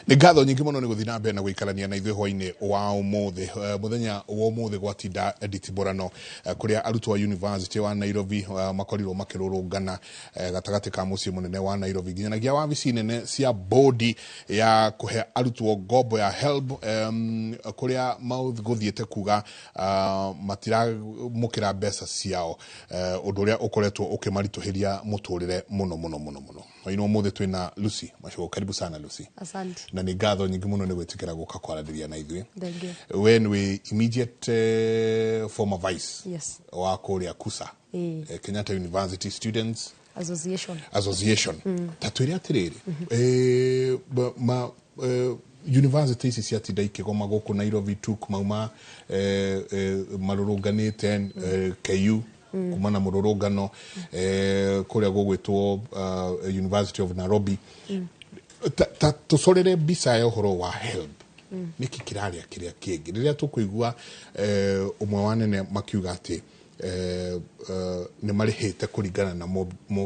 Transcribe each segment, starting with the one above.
Nĩ ngatho nyingĩ mũno nĩ gũthiĩ na mbere na gũikarania na ithuĩ hwainĩ wa ũmũthĩ. Mũthenya wa ũmũthĩ gwatinda nditiborano kũrĩa arutwo a University wa Nairobi makorirwo makĩrũrũngana gatagatĩ ka mũciĩ mũnene wa Nairobi nginyanagia wabici nene cia bodi ya kũhe arutwo ngombo ya HELB, kũrĩa magũthiĩte kuga matiramũkĩra mbeca ciao, ũndũ ũrĩa ũkoretwo ũkĩmaritũhĩria mũtũrĩre mũno mũno mũno mũno. Hwainĩ wa ũmũthĩ twĩna Lucy Macugo. Karibu sana, Lucy. Asante. Na nĩ ngatho nyingĩ mũno nĩ gwĩtĩkĩra gũka kwaranĩria na ithuĩ. Thank you. We nĩ immediate former vice wa kũrĩa KUSA, Kenyatta University Students Association. Association. Ta twĩre atĩrĩrĩ, university ici ciatinda ikĩgoma gũkũ Nairobi, TUK mauma marũrũnganĩte, KU kuma na mũrũrũngano kũrĩa gũgwĩtwo University of Nairobi. Ta tũcorere mbica ya ũhoro wa HELB, nĩkĩ kĩrarĩa kĩrĩa kĩngĩ rĩrĩa tũkũigua ũmwe wa nene makiuga atĩ nĩ marĩhĩte kũringana na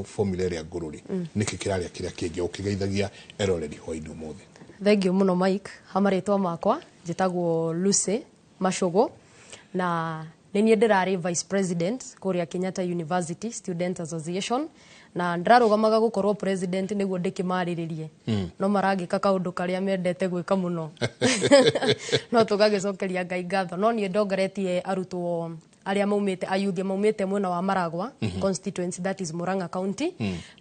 formula ĩrĩa ngũrũ rĩ, nĩkĩ kĩrarĩa kĩrĩa kĩngĩ ũkĩgeithagia eroreri hwainĩ ũmũthĩ? Thank you mũno, Mike. Ha marĩtwa makwa njĩtagwo Lucy Macugu na nĩ niĩ ndĩrarĩ vice president kũrĩa Kenyatta University Student Association, na ndĩrarũgamaga gũkorwo president nĩguo ndĩkĩmarĩrĩrie, no marangĩka kaũndũ karĩa mendete gwĩka mũno, no tũgagĩcokeria Ngai ngatho. No niĩ ndongoretie arutwo arĩa maumĩte, ayuthi maumĩte mwena wa Maragwa constituency, that is Murang'a County,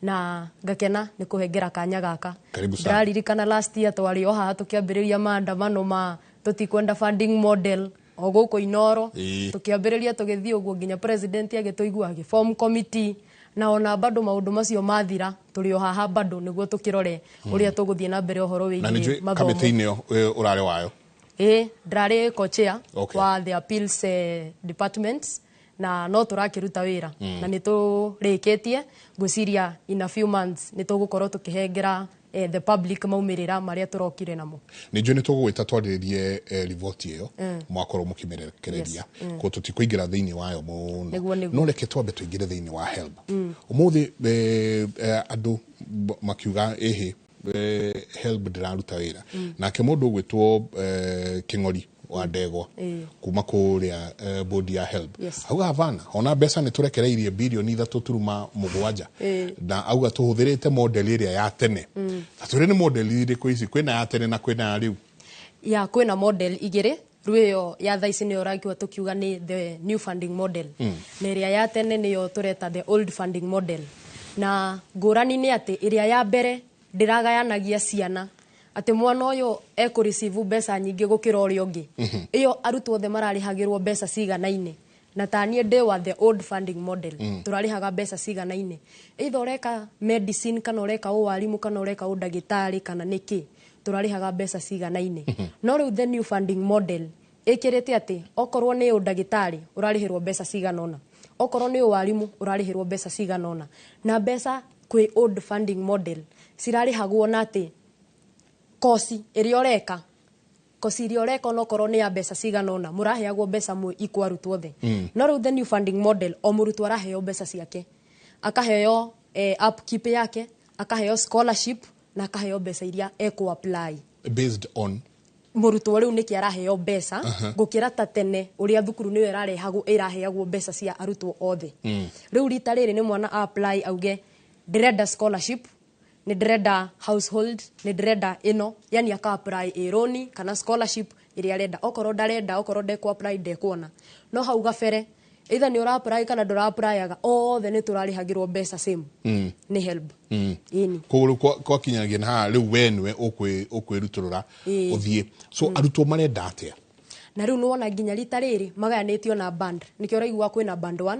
na ngakena nĩ kũhengera kanya gaka. Karibu sana. Ndĩraririkana last year twarĩ o haha tũkĩambĩrĩria maandamano ma tũtikwenda funding model o gũkũ Inoro. Tũkĩambĩrĩria tũgĩthiĩ ũguo nginya president agĩtũigua, agĩform committee, na ona bado maũndũ macio mathira tũrĩ o haha bado nĩguo tũkĩrore ũrĩa tũgũthiĩ na mbere ũhoro Na nĩ wĩgiĩ njũĩ mathomo. kamĩtĩ-inĩ ĩyo ũrarĩ wayo. Ĩ, ndĩrarĩ co-chair wa the appeals department, na no tũrakĩruta wĩra na nĩ tũrĩkĩtie. Ngwĩciria in a few months nĩ tũgũkorwo tũkĩhengera the public maumĩrĩra marĩa tũrokire namo. Nĩ njũĩ nĩ tũgũgwĩta twarĩrĩrie riboti ĩyo mwakorwo mũkĩmĩrekereria, ko tũtikũingĩra thĩinĩ wayo mũno. Nĩguo. No reke twambe tũingĩre thĩinĩ wa HELB ũmũthĩ. Andũ makiuga ĩhĩ, HELB ndĩraruta wĩra, nake mũndũ ũgwĩtwo Kĩng'ori wa Ndegwa kuma kũrĩa bodi ya HELB auga havana, ona mbeca nĩ tũrekereirie 3.7 birioni na auga tũhũthĩrĩte model ĩrĩa ya tene. Ta twĩre nĩ model irĩkũ ici, kwĩna ya tene na kwĩna ya rĩu? Ya, kwĩna model igĩrĩ. Rĩu ĩyo ya thaa ici nĩyo ũrakiuga tũkiuga nĩ the new funding model, na ĩrĩa ya tene nĩyo tũreta the old funding model. Na ngũrani nĩ atĩ ĩrĩa ya mbere ndĩragayanagia ciana atĩ mwana ũyũ ekũreceive mbeca nyingĩ gũkĩra ũrĩa ũngĩ. Ĩyo arutwo othe mararĩhagĩrwo mbeca ciganaine, na ta niĩ ndĩ wa the old funding model, tũrarĩhaga mbeca ciganaine, either ũreka medicine kana ũreka ũwarimũ kana ũreka ũndagĩtarĩ kana nĩkĩ, tũrarĩhaga mbeca ciganaine. No rĩu the new funding model ĩkĩrĩte atĩ okorwo nĩ ũndagĩtarĩ ũrarĩhĩrwo mbeca cigana ũna, okorwo nĩ ũwarimũ ũrarĩhĩrwo mbeca cigana ũna. Na mbeca kwĩ old funding model cirarĩhagwo na atĩ koci ĩrĩa ũreka, koci iria ũreka, onokorwo nĩ ya mbeca cigana ũna, mũraheagwo mbeca mwĩ ikwo arutwo othe. No rĩu the new funding model, o mũrutwo araheo mbeca ciake, akaheo upkeep yake, akaheo scholarship na akaheo mbeca iria ekũ apply. Based on Mũrutwo rĩu nĩkĩ araheo mbeca gũkĩra ta tene ũrĩa thukuru nĩyo ĩrarehagwo, ĩraheagwo mbeca cia arutwo othe. Rĩu rita rĩrĩ nĩ mwana apply auge ndĩrenda scholarship, nĩ ndĩrenda household, nĩ ndĩrenda ĩno, yani aka apply ĩ loan kana scholarship ĩrĩa arenda. Okorwo ndarenda, okorwo ndekũ apply, ndekuona. No hau gabere, either nĩ ũra apply kana ndũra applyaga, othe nĩ tũrarĩhagĩrwo mbeca same nĩ HELB. Ĩni. Koguo rĩu kwakinyanagia na haha rĩu we nĩwe ũkwĩrutũrũra ũthiĩ. So arutwo marenda atĩa? Na rĩu nĩwona nginya rita rĩrĩ magayanĩtio na band, nĩkĩo ũraigua kwĩna band 1,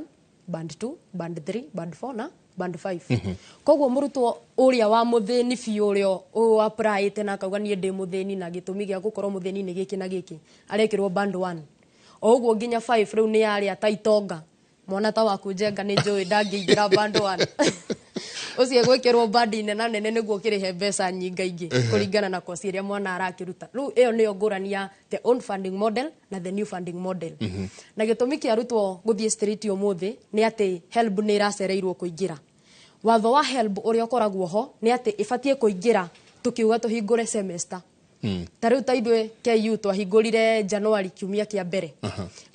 band 2, band 3, band 4 na band 5. Koguo mũrutwo ũrĩa wa mũthĩni biũ, ũrĩa ũ applyĩte na akauga niĩ ndĩ mũthĩni na gĩtũmi gĩa gũkorwo mũthĩni nĩ gĩkĩ na gĩkĩ, arekĩrwo band 1, o ũguo nginya 5. Rĩu nĩ yarĩa ta itonga. Mwana ta waku Njenga nĩ njũĩ ndangĩingĩra band 1, ũcio egwĩkĩrwo band nena nene nĩguo ũkĩrĩhe mbeca nyingaingĩ kũringana na kosi ĩrĩa mwana arakĩruta. Rĩu ĩyo nĩyo ngũrani ya the old funding model na the new funding model. Na gĩtũmi kĩa arutwo gũthiĩ street ũmũthĩ nĩ atĩ HELB nĩ ĩracereirwo kũingĩra. Watho wa HELB ũrĩa ũkoragwo ho nĩ atĩ ĩbatiĩ kũingĩra tũkiuga tũhingũre semester. Ta rĩu ta ithuĩ KU twahingũrire January kiumia kĩa mbere,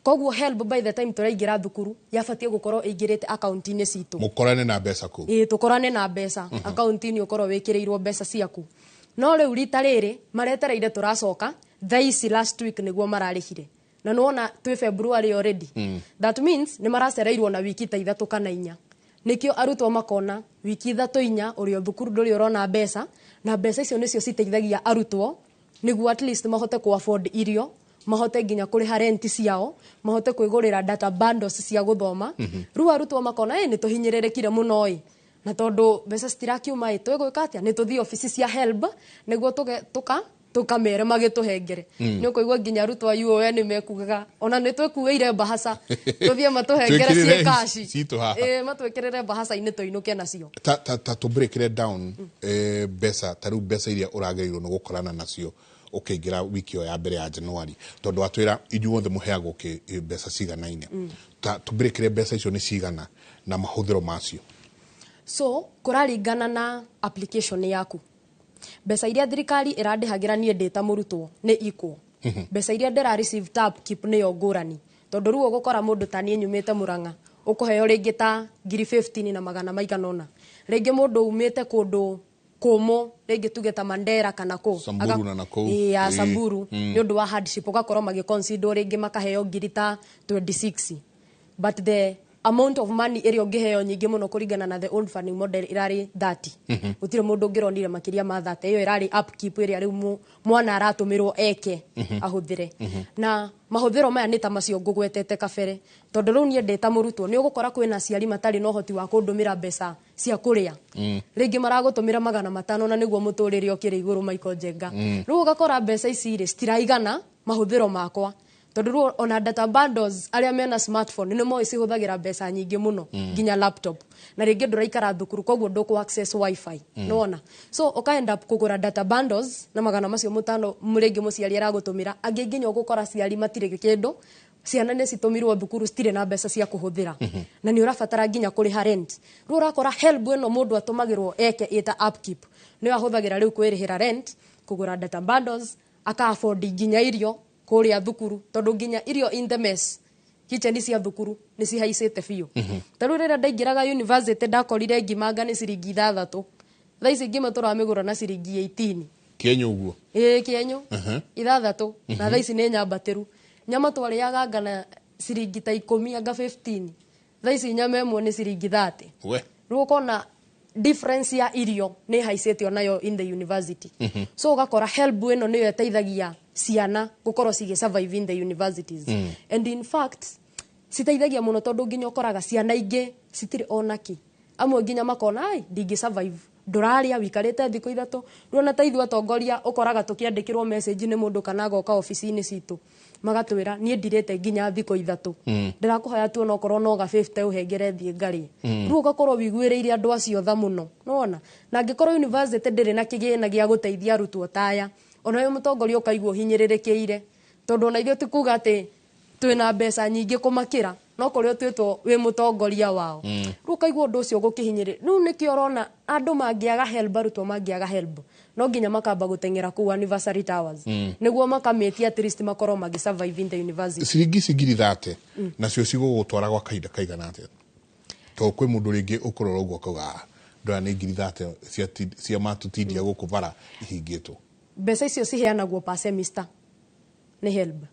koguo HELB by the time tũraingĩra thukuru yabatiĩ gũkorwo ĩingĩrĩte akaunti-inĩ citũ. Mũkorane na mbeca kũu. Ĩĩ, tũkorane na mbeca akaunti-inĩ, ũkorwo wĩkĩrĩirwo mbeca ciaku. No rĩu rita rĩrĩ maretereire tũracoka thaa ici, last week nĩguo mararĩhire, na nĩwona twĩ February already. That means nĩ maracereirwo na wiki ta 3 kana 4. Nĩkĩo arutwo makona wiki 3 4 ũrĩ o thukuru ndũrĩ ũrona mbeca, na mbeca icio nĩcio citeithagia arutwo nĩguo at least mahote ku afford irio, mahote nginya kũrĩha rent ciao, mahote kwĩgũrĩra data bundles cia gũthoma. Rĩu arutwo makona ĩ nĩ tũhinyĩrĩrĩkire mũno ĩ, na tondũ mbeca citirakiuma ĩ, twĩgwĩka atĩa? Nĩ tũthiĩ obici cia HELB nĩguo tũge tũka tũkamere magĩtũhengere. Nĩ ũkũigua nginya arutwo a UoN mekugaga ona nĩ twĩkuĩire mbahaca tũthiĩ matũhengere ciĩ Twĩkĩrĩre kaci. Citũ haha. Ĩ, matwĩkĩrĩre mbahaca-inĩ tũinũke nacio. Ta tũ break down mbeca, ta rĩu mbeca iria ũragĩrĩirwo nĩ gũkorana nacio ũkĩingĩra wiki ĩyo ya mbere ya January, tondũ atwĩra inyuothe mũheagwo mbeca ciganaine. Ta tũbreakĩre mbeca icio nĩ cigana na mahũthĩro macio. So kũraringana na application yaku. Mbeca iria thirikari ĩrandĩhagĩra niĩ ndĩ ta mũrutwo nĩ equal. Mbeca iria ndĩra receive ta upkeep nĩyo ngũrani, tondũ rĩu ũgũkora mũndũ ta niĩ nyumĩte Mũrang'a ũkũheo rĩngĩ ta ngiri 15 na magana maigana ũna, rĩngĩ mũndũ umĩte kũndũ kũmũ, rĩngĩ tuge ta Mandera kana kũ. Samburu na nakũu. Ĩĩ, ya Samburu, nĩ ũndũ wa hardship ũgakorwo magĩconsider rĩngĩ makaheo ngiri ta 26, but the amount of money ĩrĩa ũngĩheo nyingĩ mũno kũringana na the old funding model ĩrarĩ 30. Gũtirĩ mũndũ ũngĩronire makĩria ma 30. Ĩyo ĩrarĩ upkeep ĩrĩa rĩu mwana aratũmĩrwo eke ahũthĩre. Na mahũthĩro maya nĩ ta macio ngũgwetete kabere, tondũ rĩu niĩ ndĩ ta mũrutwo nĩ ũgũkora kwĩna aciari matarĩ na ũhoti wa kũndũmĩra mbeca cia kũrĩa. Rĩngĩ maragũtũmĩra 500 na nĩguo mũtũrĩre ũkĩrĩ igũrũ, Michael Njenga. Rĩu ũgakora mbeca ici rĩ citiraigana mahũthĩro makwa, tondũ rĩu ona data bundles, arĩa mena smartphone nĩ moĩ cihũthagĩra mbeca nyingĩ mũno, nginya laptop, na rĩngĩ ndũraikara thukuru koguo ndũkũ access wifi. Nĩwona? So ũka end up kũgũra data bundles na magana macio mũtano rĩngĩ mũciari aragũtũmĩra. Angĩ nginya ũgũkora ciari matirĩ kĩndũ, ciana nĩ citũmirwo thukuru citirĩ na mbeca cia kũhũthĩra, na nĩ ũrabatara nginya kũrĩha rent. Rĩu ũrakora HELB ĩno mũndũ atũmagĩrwo eke ĩta upkeep nĩyo ahũthagĩra rĩu kwĩrĩhĩra rent, kũgũra data bundles, aka afford nginya irio kũrĩa thukuru, tondũ nginya irio in the mess kitchen cia thukuru nĩ cihaicĩte biũ. Ta rĩu rĩrĩa ndaingĩraga university ndakorire ngima nĩ ciringi 6. Thaa ici ngima tũramĩgũra na ciringi 18. Kĩenyũ ũguo? Ĩĩ, kĩenyũ 6, na thaa ici nĩ nyambatĩru. Nyama twarĩaga anga na ciringi ta 10, anga 15, thaa ici nyama ĩmwe nĩ ciringi 30. We. Rĩu ũkona difference ya irio nĩ haicĩte onayo in the university. So ũgakora HELB ĩno nĩyo ĩteithagia ciana gũkorwo cigĩ survive in the universities, and in fact citeithagia mũno, tondũ nginya ũkoraga ciana ingĩ citirĩ ona kĩ. Amwe nginya makona ai ndingĩ survive, ndũrarĩa wikarĩte thikũ 3. Rĩu ona ta ithuĩ atongoria ũkoraga tũkĩandĩkĩrwo message nĩ mũndũ kana agoka obici-inĩ citũ magatwĩra, "Niĩ ndirĩte nginya thikũ 3, ndĩrakũhoya tu onokorwo no ga 50 ũhengere thiĩ ngarĩe." Rĩu ũgakorwo wiguĩrĩire andũ acio tha mũno, nĩwona? Na angĩkorwo university ndĩrĩ na kĩgĩna gĩa gũteithia arutwo taya, ona wĩ mũtongoria ũkaigua ũhinyĩrĩrĩkĩire, tondũ ona ithuĩ ti kuga atĩ twĩna mbeca nyingĩ kũmakĩra, no kũrĩa ũtuĩtwo wĩ mũtongoria wao. Rĩu ũkaigua ũndũ ũcio gũkĩhinyĩrĩria. Rĩu nĩkĩo ũrona andũ mangĩaga HELB, arutwo mangĩaga HELB, no nginya makamba gũteng'era kũu Anniversary Towers nĩguo makamĩtia at least makorwo magĩ survive in the university. Ciringi ici ngiri 30 nacio cigũgũtwara gwa kahinda kaigana atĩa? Tondũ kwĩ mũndũ rĩngĩ ũkũrora ũguo akauga, "Ah, ndora nĩ ngiri 30 cia matũtindia gũkũ bara ihingĩtwo." Mbeca icio ciheanagwo per semester nĩ HELB.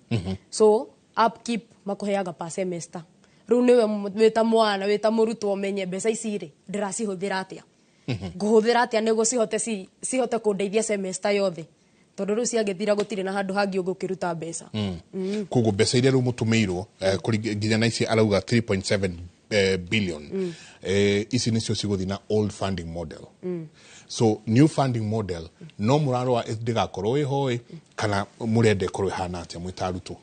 So upkeep makũheaga per semester. Rĩu nĩwe wĩ ta mwana, wĩ ta mũrutwo, ũmenye mbeca ici rĩ ndĩracihũthĩra atĩa, ngũhũthĩra atĩa nĩguo cihote kũndeithia semester yothe, tondũ rĩu ciagĩthira gũtirĩ na handũ hangĩ ũgũkĩruta mbeca. Koguo mbeca iria rĩu mũtũmĩirwo nginya na ici arauga 3.7 billion, ici nĩcio cigũthiĩ na old funding model. So new funding model no mũrarora ndĩgakorwo ĩho ĩ, kana mũrenda ĩkorwo ĩhana atĩa mwĩ ta arutwo?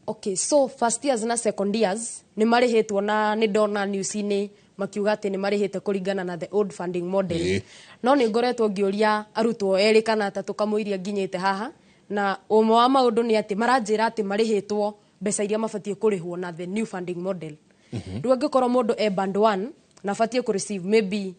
Okay, so first years na second years nĩ marĩhĩtwo, na nĩ ndona news-inĩ makiuga atĩ nĩ marĩhĩte kũringana na the old funding model. No nĩ ngoretwo ngĩũria arutwo erĩ kana atatũ kamũiria nginyĩte haha, na ũmwe wa maũndũ nĩ atĩ maranjĩra atĩ marĩhĩtwo mbeca iria mabatiĩ kũrĩhwo na the new funding model. Rĩu angĩkorwo mũndũ e band 1 na abatiĩ kũ receive maybe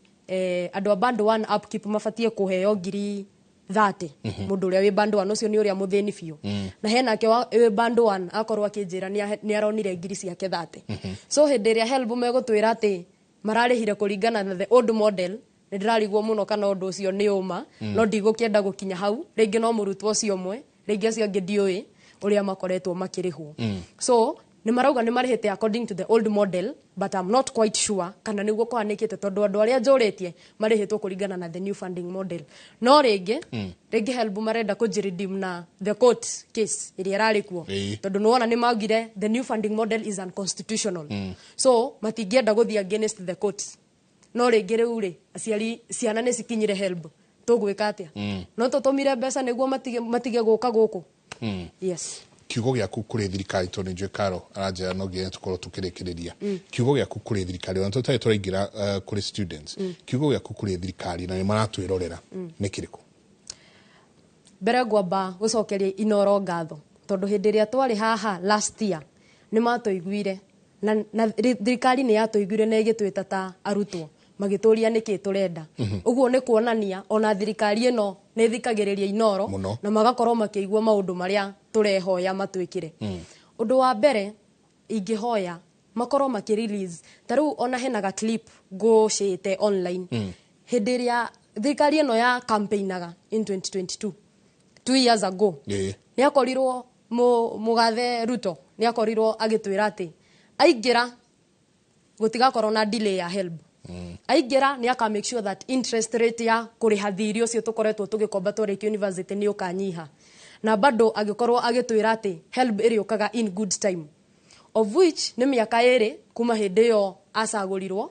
andũ a band 1 upkeep mabatiĩ kũheo ngiri 30. Mũndũ ũrĩa wĩ band 1 ũcio nĩ ũrĩa mũthĩni biũ, na henake wĩ band 1 akorwo akĩnjĩra nĩ aronire ngiri ciake 30. So hĩndĩ ĩrĩa HELB megũtwĩra atĩ mararĩhire kũringana na the old model, nĩ ndĩrarigwo mũno kana ũndũ ũcio nĩ ũma. No ndigũkĩenda gũkinya hau rĩngĩ, no mũrutwo ũcio ũmwe, rĩngĩ acio angĩ ndiũĩ ũrĩa makoretwo makĩrĩhwo. So nĩ marauga nĩ marĩhĩte according to the old model, but I'm not quite sure kana nĩguo kũhanĩkĩte, tondũ andũ arĩa njũrĩtie marĩhĩtwo kũringana na the new funding model. No rĩngĩ rĩngĩ HELB marenda kũnjiredeem na the court case ĩrĩa ĩrarĩ kuo, tondũ nĩwona nĩ maugire the new funding model is unconstitutional, so matingĩenda gũthiĩ against the court. No rĩngĩ rĩu rĩ, aciari, ciana nĩ cikinyire HELB, tũgwĩka atĩa? No tũtũmire mbeca nĩguo matige gũka gũkũ. Yes. Kiugo gĩaku kũrĩ thirikari, tondũ nĩ njũĩ Karo aranjĩra no nginya tũkorwo tũkĩrĩkĩrĩria. Kiugo gĩaku kũrĩ thirikari, ona tũtarĩ tũraingĩra kũrĩ students, kiugo gĩaku kũrĩ thirikari na nĩ maratwĩrorera nĩ kĩrĩkũ? Mbere ngwamba gũcokeria Inoro ngatho, tondũ hĩndĩ ĩrĩa twarĩ haha last year nĩ matũiguire na thirikari nĩ yatũiguire na ĩgĩtwĩta ta arutwo, magĩtũria nĩkĩ tũrenda. Ũguo nĩ kuonania ona thirikari ĩno nĩ ĩthikagĩrĩria Inoro Mũno. na magakorwo makĩigua maũndũ marĩa tũrehoya matwĩkĩre. Ũndũ wa mbere ingĩhoya makorwo makĩ release, ta rĩu ona hena ga clip ngũcĩte online hĩndĩ ĩrĩa thirikari ĩno ya campaignaga in 2022, 2 years ago, nĩ akorirwo mũgathe Ruto nĩ akorirwo agĩtwĩra atĩ aingĩra gũtigakorwo na delay ya HELB, aingĩra nĩ aka make sure that interest rate ya kũrĩha thirĩ ũcio tũkoretwo tũgĩkomba twarĩkia university nĩ ũkanyiha, na bado agĩkorwo agĩtwĩra atĩ HELB ĩrĩũkaga in good time, of which nĩ mĩaka 2 kuma hĩndĩ ĩyo acagũrirwo,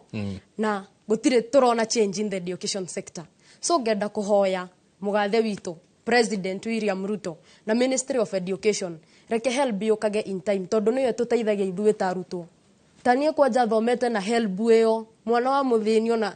na gũtirĩ tũrona change in the education sector. So ngenda kũhoya mũgathe witũ President William Ruto na Ministry of Education, reke HELB yũkage in time, tondũ nĩyo ĩtũteithagia ithuĩ ta arutwo. Ta niĩ kwanja thomete na HELB ĩyo, mwana wa mũthĩni,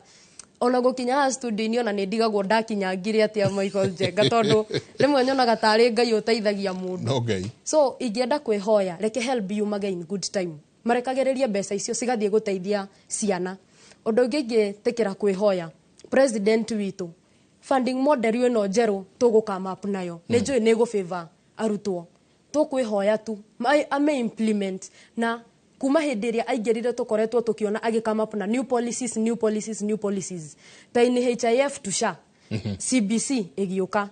ona gũkinya haha studio-inĩ ona nĩ ndigagwo ndakinyangire atĩa, Michael Njenga, tondũ rĩmwe nyonaga tarĩ Ngai ũteithagia mũndũ. No Ngai. So ingĩenda kwĩhoya reke HELB yumage in good time, marekagĩrĩrie mbeca icio cigathiĩ gũteithia ciana. Ũndũ ũngĩ ingĩtĩkĩra kwĩhoya president witũ, funding model ĩno njerũ tũgũkama up nayo, nĩ njũĩ nĩ ĩgũ arutwo, tũkwĩhoya tu ame implement. Na kuma hĩndĩ ĩrĩa aingĩrire tũkoretwo tũkĩona agĩ come up na new policies, new policies, new policies, ta NHIF to SHA, CBC ĩgĩũka,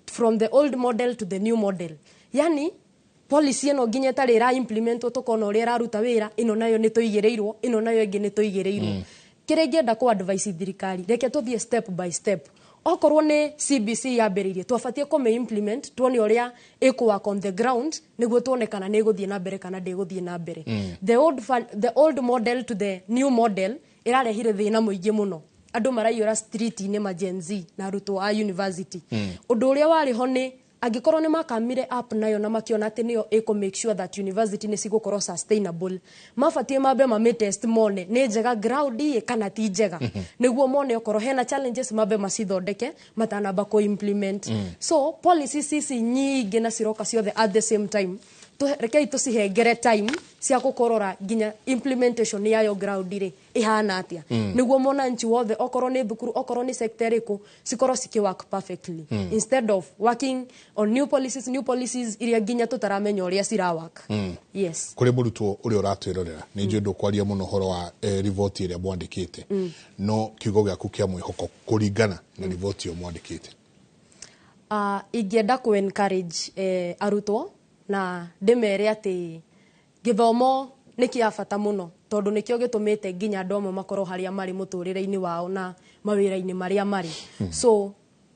from the old model to the new model. Yani policy ĩno nginya ĩtarĩ ĩra implementwo tũkona ũrĩa ĩraruta wĩra, ĩno nayo nĩ tũigĩrĩirwo, ĩno nayo ĩngĩ nĩ tũigĩrĩirwo. Kĩrĩa ingĩenda kũ advise thirikari, reke tũthiĩ step by step. Okorwo nĩ CBC yambĩrĩirie, twabatiĩ kũmĩ implement tuone ũrĩa ĩkũ work on the ground, nĩguo tuone kana nĩ ĩgũthiĩ na mbere kana ndĩgũthiĩ na mbere. The old model to the new model ĩrarehire thĩna mũingĩ mũno, andũ maraiyũra street-inĩ, ma Gen Z na arutwo a university. Ũndũ ũrĩa warĩ ho nĩ angĩkorwo nĩ makamire app nayo na makiona atĩ nĩyo ĩkũ make sure that university nĩ cigũkorwo sustainable, mabatiĩ mambe mamĩ test mone nĩ njega ground ĩ kana ti njega, nĩguo mone okorwo hena challenges mambe macithondeke matanamba kũ implement. So policies ici nyingĩ na ciroka ciothe at the same time, rekei tũcihengere time cia gũkorora nginya implementation yayo ground rĩ ĩhana atĩa, nĩguo mwananchi wothe, okorwo nĩ thukuru, okorwo nĩ sector ĩrĩkũ, cikorwo cikĩ work perfectly, instead of working on new policies, new policies iria nginya tũtaramenya ũrĩa cira work. Yes. Kũrĩ mũrutwo ũrĩa ũratwĩrorera, nĩ njũĩ ndũkwaria mũno ũhoro wa riboti ĩrĩa mwandĩkĩte, no kiugo gĩaku kĩa mwĩhoko kũringana na riboti ĩyo mwandĩkĩte? Ingĩenda kũ encourage arutwo na ndĩmere atĩ gĩthomo nĩ kĩa bata mũno, tondũ nĩkĩo gĩtũmĩte nginya andũ amwe makorwo harĩa marĩ mũtũrĩre-inĩ wao na mawĩra-inĩ marĩa marĩ. So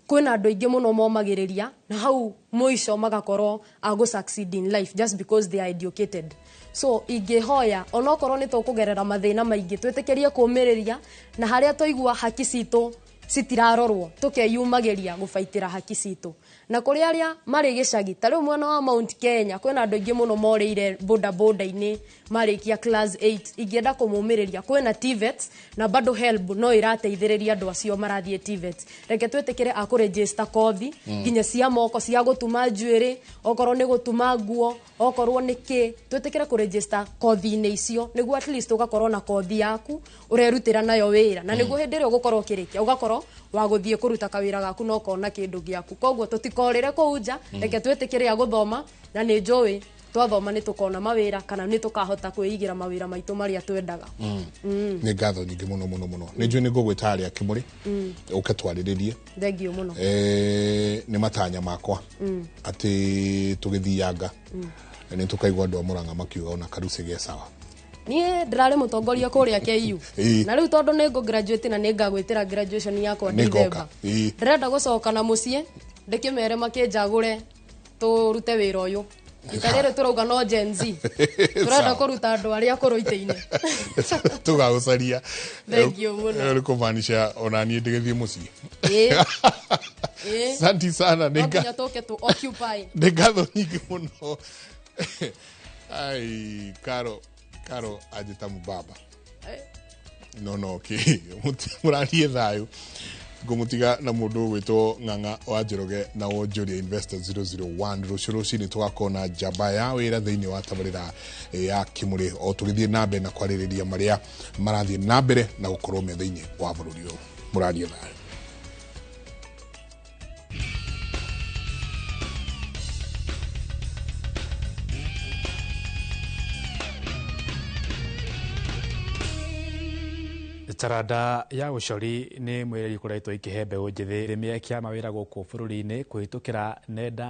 kwĩna andũ aingĩ mũno momagĩrĩria na hau mũico magakorwo a gũ succeed in life just because they are educated. So ingĩhoya onokorwo nĩ tũkũgerera mathĩna maingĩ, twĩtĩkĩrie kũmĩrĩria, na harĩa twaigua haki citũ citirarorwo tũkeyumagĩria gũbaitĩra haki citũ. Na kũrĩ arĩa marĩ gĩcagi ta rĩu mwena wa Mount Kenya kwĩna andũ aingĩ mũno morĩire boda boda-inĩ marĩkia class 8. Ingĩenda kũmũmĩrĩria kwĩna TVETs na bado HELB no ĩrateithĩrĩria andũ acio marathiĩ TVETs. Reke twĩtĩkĩre a kũregister kothi nginya cia moko, cia gũtuma njuĩrĩ, okorwo nĩ gũtuma nguo, okorwo nĩ kĩ, twĩtĩkĩre kũregister kothi-inĩ icio nĩguo at least ũgakorwo na kothi yaku ũrerutĩra nayo wĩra, na nĩguo hĩndĩ ĩrĩa ũgũkorwo ũkĩrĩkia ũgakorwo wa gũthiĩ kũruta kawĩra gaku na ũkona kĩndũ gĩaku. Koguo tũtikorĩre kũu nja, reke twĩtĩkĩre a gũthoma, na nĩ njũĩ twathoma nĩ tũkona mawĩra kana nĩ tũkahota kwĩigĩra mawĩra maitũ marĩa twendaga. Nĩ ngatho nyingĩ mũno mũno mũno. Nĩ njũĩ nĩ ngũgwĩta harĩa Kĩmũrĩ ũke twarĩrĩrie. Thengiũ mũno. Nĩ matanya makwa atĩ tũgĩthianga nĩ tũkaigua andũ a Mũrang'a makiuga ona Karuci ge sawa. Niĩ ndĩrarĩ mũtongoria kũrĩa KU. Na rĩu tondũ nĩ ngũ graduate na nĩ ngagwĩtĩra graduation yakwa Nĩ ngoka. December, ndĩrenda gũcoka na mũciĩ ndĩkĩmere makĩnjagũre tũrute wĩra ũyũ. Ita rĩrĩ tũrauga no Gen Z, tũrenda Sawa. kũruta andũ arĩa akũrũ itĩ-inĩ. Tũgagũcaria. Thank you mũno. Nĩ kũmaanisha ona niĩ ndĩgĩthiĩ mũciĩ. Ĩĩ. Ĩĩ. Asante sana. No nginya tũke tũ occupy. Nĩ ngatho nyingĩ mũno. Ai, Karo, Karo anjĩta mũbaba. No okay. Mũrathiĩ thayũ. Ngũmũtiga na mũndũ ũgwĩtwo Ng'ang'a wa Njoroge na Wonjoria Investor 001. Rũciũ rũcinĩ tũgakorwo na njamba ya wĩra thĩinĩ wa tabarĩra ya Kĩmũrĩ o tũgĩthiĩ na mbere na kwarĩrĩria marĩa marathiĩ na mbere na gũkorwo me thĩinĩ wa bũrũri ũyũ. Mũrathiĩ thayũ. Taranda ya ũcori nĩ mwĩrĩ ikoretwo ikĩhe mbeũ njĩthĩ mĩeke ya mawĩra gũkũ bũrũri-inĩ kũhĩtũkĩra nenda.